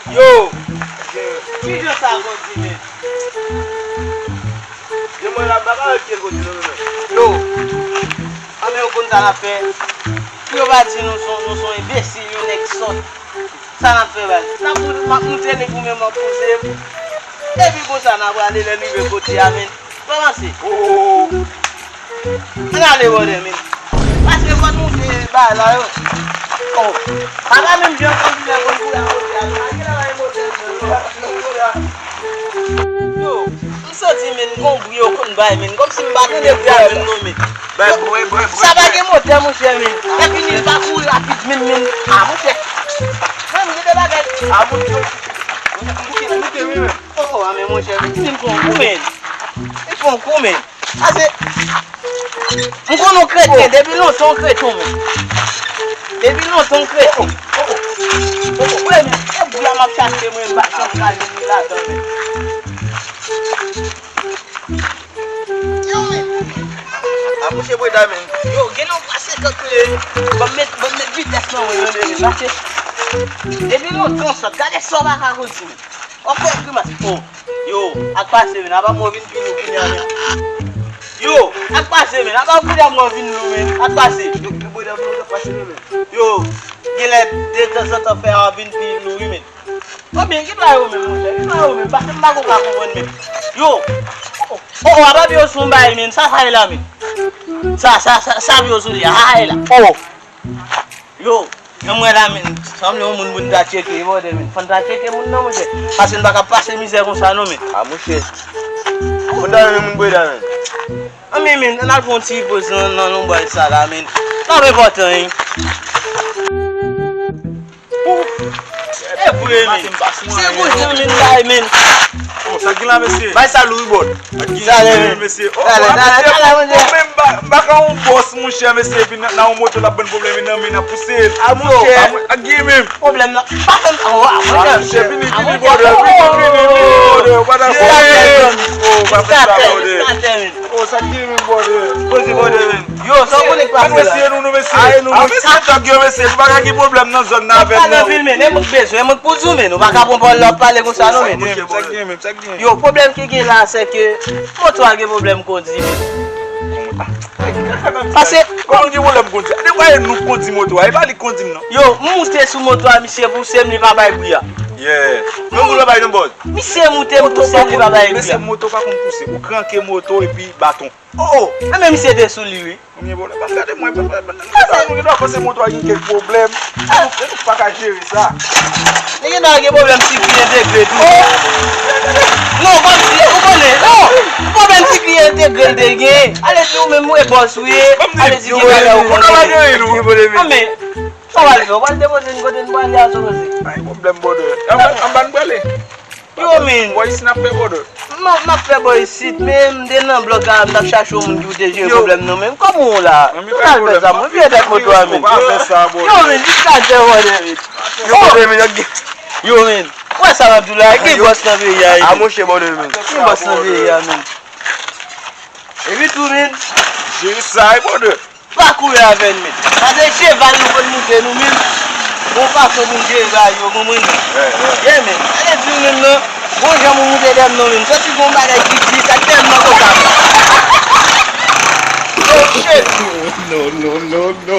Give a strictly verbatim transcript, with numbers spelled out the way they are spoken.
Yo! Ki jan sa kondi, men? Yo, mwen la, m pa ka wè pye kondi, non, non, non. Yo! Anben, yo konn sa n ap fè. Pou yo pa di nou son, nou son enbesil, yon nèg sòt. Sa n ap fè, baz? N ap moute, m ap moute, nèg ou menm ap pouse m. Epi konsa, n a prale lè n rive kote a, men. Kòmanse. Oh. Ann ale, brother, men. Paske fò nou te bay la, yo. Oh. Papa menm jan konn vin konn kouri a kote a, men. Yo, m santi, men, gon bri yo konn bay, men. Kòmsi m pa tande bri a, men, non, men. Bay, bwè, bwè, bwè, sa pa gen motè, monchè, men. Epi li pa kouri rapid, men, men. Ah, monchè. Men, m gen de bagay. Ah, monchè. Monchè, m bouke, m bouke, wi, men. Oh, oh, ah, men, monchè, men, men, gon bri, men. Li fè yon kou, men. Ase, m konn ou kreten, depi lontan ou kreten, men. Depi lontan ou kreten. Ou wè, men, e bri a m ap chache, mwen, m pa janm ka jwenn li ladan, men. Yo, men. A, mouche Breda, men. Yo, gen yon pase kant le. Ban m met, ban m met vitès nan mwen, men, men, men, pase. Depi lontan, sa, gade sa w pa ka kondi, men. W ap fè grimas. Oh, yo, ak pase, men, apa mwen vin pi lou kounye a, men. Yo, ak pase, men, apa kounye a mwen vin lou, men, ak pase. Yo, yo, Breda, mwen ap pase, men. Yo, genlè, detanzantan fè a vin pi lou, wi, men. Konbyen, ki bagay yo, men, monchè? Ki bagay yo, men? Pase m pa ko ka konprann, men. Yo, oh, oh, oh, apa pye yo sou m bay, men. Sa, sa ye la, men. Sa, sa, sa, sa pye yo sou li a, sa, sa ye la. Oh. Yo, men mwen la, men, sanble yon moun pou n ta tcheke, wi, brother, men. Fò n ta tcheke moun nan, monchè. Paske n pa ka pase mizè konsa, non, men. A, monchè. Moun nan renmen moun Breda, men. A, men, men, n al fè yon ti poz nan, nan lonbraj sa la, men. N ap enpòtan, wi. Oh. E vre, men. Se koze, men, bay, men. Oh, sa gen la, mesye? Bay sa lou, wi, bòd. Talè, men. Mesye. Oh, talè, talè, mesye, talè, monchè. Ou menm ba, m pa ka yon bòs, monchè, mesye, epi nan, nan yon moto l ap ban n pwoblèm, nan men n ap pouse l. A, monchè. A, mwen, ak gen menm. Pwoblèm nan. Pa fè m, oh, ah, monchè. Monchè, vini, vini, brother, vini, vini, vini, brother. Ou pa dakò. Oh, pa fè sa, brother. Oh, sa gen menm, brother. Koze, brother, men. Yo, sa w konnen k pase la? Mesye, nou, nou, mesye. A, nou, mesye, tag yo, mesye. Nou pa ka gen pwoblèm nan zòn nan avè n, non. Anpil, men, e mwen k bezwen, e mwen k pou di w, men. Nou pa ka pran pawòl la, w ap pale konsa, non, men. Sa gen menm, sa gen menm. Yo, pwoblèm ki gen la, se ke moto a gen pwoblèm kondi, men. Pase. Kòman gen pwoblèm kondi? Depi nou kondi moto a, e pa li k kondi m, non. Yo, m moute sou moto a, misye pouse m, li pa bay bri a. Yeah. Non, pou l pa bay non bòz. Misye moute m, pouse m, li pa bay bri a. Mesye, moto pa konn pouse. Ou kranke moto epi baton. Oh, oh. A, men misye te sou li, wi. Konbyen pwoblèm? Gade mwen, pa, pa, pa, nou gen dwa panse moto a gen kèk pwoblèm. Nou, nou pa ka jere sa. Li gen dwa gen pwoblèm sikil entegre tou. Oh! Non, kòmsi, ou konnen, non! Pwoblèm sikil entegre l te gen. Ale di ou menm ou e bòs ou ye. Ale di gen bagay ou konnen. A, men, sa w al fè? W al depoze n kote n prale a, Sokoze? Pa gen pwoblèm, brother. Anba, anba n prale. Yo, men. Bò isit n ap fè, brother. M ap, m ap fè bò isit, men m te nan blòk la, m t ap chache yon moun ki pou te jere pwoblèm nan, men kòman w la? Ou t al fè sa, mwen vye tèt moto a, men. Yo, men, jiskaskè, brother, men. Yo, brother, men, yo, men. Ou wè sa m ap di w la, gen bòs nan peyi a, men. A, monchè, brother, men. Gen bòs nan peyi a, men. Epi tou, men. Jere sa, brother. Pa kouri avè n, men. Sa se cheval nou konn moute nou, men. Gon fason pou n jere bagay yo, konprann? Yeah, men. Ale di w, men, non. Gon jan pou moute dèyè m, non, men. Soti gon bagay ki di, sa dèyè m nan konsa, men. Oh, shit! No, no, no, no.